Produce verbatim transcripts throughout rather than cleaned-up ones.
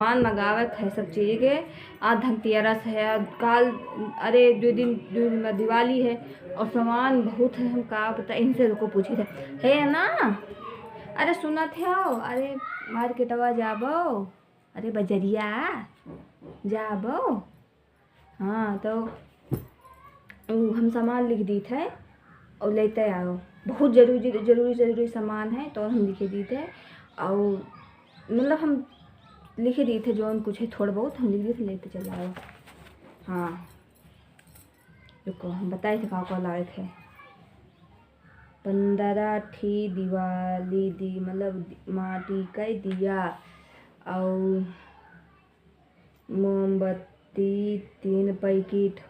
सामान मंगावे के है सब चीज के। आज धनतेरस है, आज काल, अरे, दो दिन, दो दिन बाद दिवाली है और सामान बहुत है, हम का बताई, इनसे रुको पूछी थे। है ना? अरे सुनत हो, अरे मार्केटवा जाबो, अरे बजरिया जाबो। हाँ, तो उ हम सामान लिख दीत है और लेते आओ। बहुत जरूरी, जरूरी, जरूरी सामान है तो हम लिखे दीत है। और मतलब हम लिखे दीत है, जौन कुछ है थोड़ा बहुत हम लिख दीत है, लेते चला आओ। हाँ, रुको, हम बताए थे का का लायक है। पंद्रह ठी दिवाली दी, मतलब दि-, माटी का दिया, और मोमबत्ती तीन पैकेट,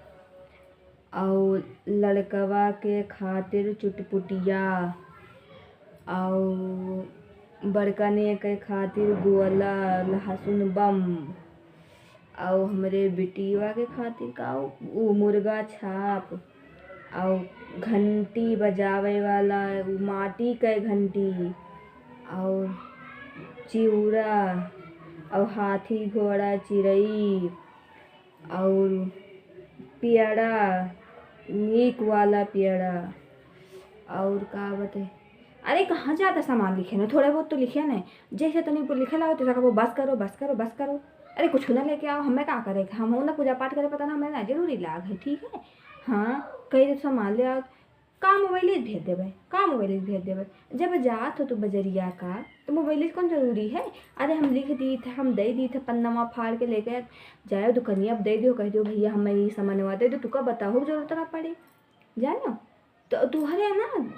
और लड़कवा के खातिर चुटपुटिया, और बड़कने के खातिर गोला, लहसुन बम, और हमरे बिटिया के खातिर का उ मुर्गा छाप, और घंटी बजावे वाला, उ माटी के घंटी, और चिउरा, और हाथी घोड़ा चिरई, और पेड़ा, नीक वाला पेड़ा, और का बते, अरे कहाँ ज्यादा सामान लिखे न, थोड़े बहुत तो लिखे न। जैसे तनी ऊपर लिखे लागो, तैसे कहबो, "बस करो, बस करो, बस करो।" अरे कुछ ना लेके आओ, हमें का करे, हम ना पूजा पाठ करे, पता ना, हमें ना जरूरी लाग है, ठीक है। हाँ, कही दे सामान ले आओ, का मोबाइल भेज देबे, का मोबाइल भेज देबे। जब जात हो तू बजरिया का, तो मोबाइल कौन जरूरी है? अरे हम लिख दीत है, हम दे दीत है, पन्नमा फाड़ के लेके जाए दुकनिया, अब दे दियो, कह दियो, "भैया हमें ये सामानवा दे दो।" तू का बताओ, जरूरत ना पड़े, जानो। तो तुहरे ना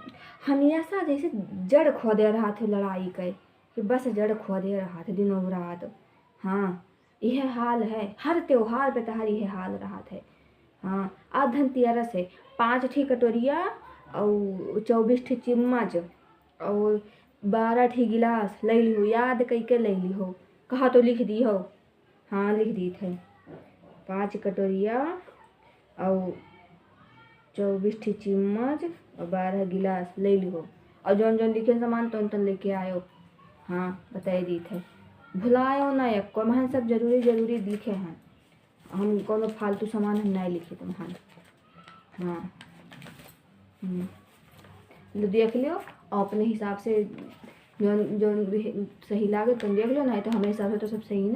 हमेशा जैसे जड़ खोदे रहत है लड़ाई के, कि बस जड़ खोदे रहत है दिनों रात। हाँ, यह हाल है, हर त्योहार पे तहार यह हाल रहत है। हाँ, आज धनतेरस है, पाँच ठी कटोरिया और चउबीस ठी चिम्मच और बारह ठी गिलास ले लिहो, याद कइके ले लिहो। कहा तो लिख दी हो। हाँ, लिख दीत है, पाँच कटोरिया और चउबीस ठी चिम्मच और बारह गिलास ले लिहो। और जौन जौन लिखे सामान तौन तौन लेके आयो। हाँ, बताई दीत है, भुलायो ना एको, महन सब जरूरी जरूरी लिखे हैं। हम कौनो फालतू सामान हम नहीं लिखे तुम, हाँ। हाँ। हम्म। तो देख लियो और अपने हिसाब से जौन जौन भी सही लागे तुम देख लियो, नहीं तो हमारे हिसाब से तो सब सही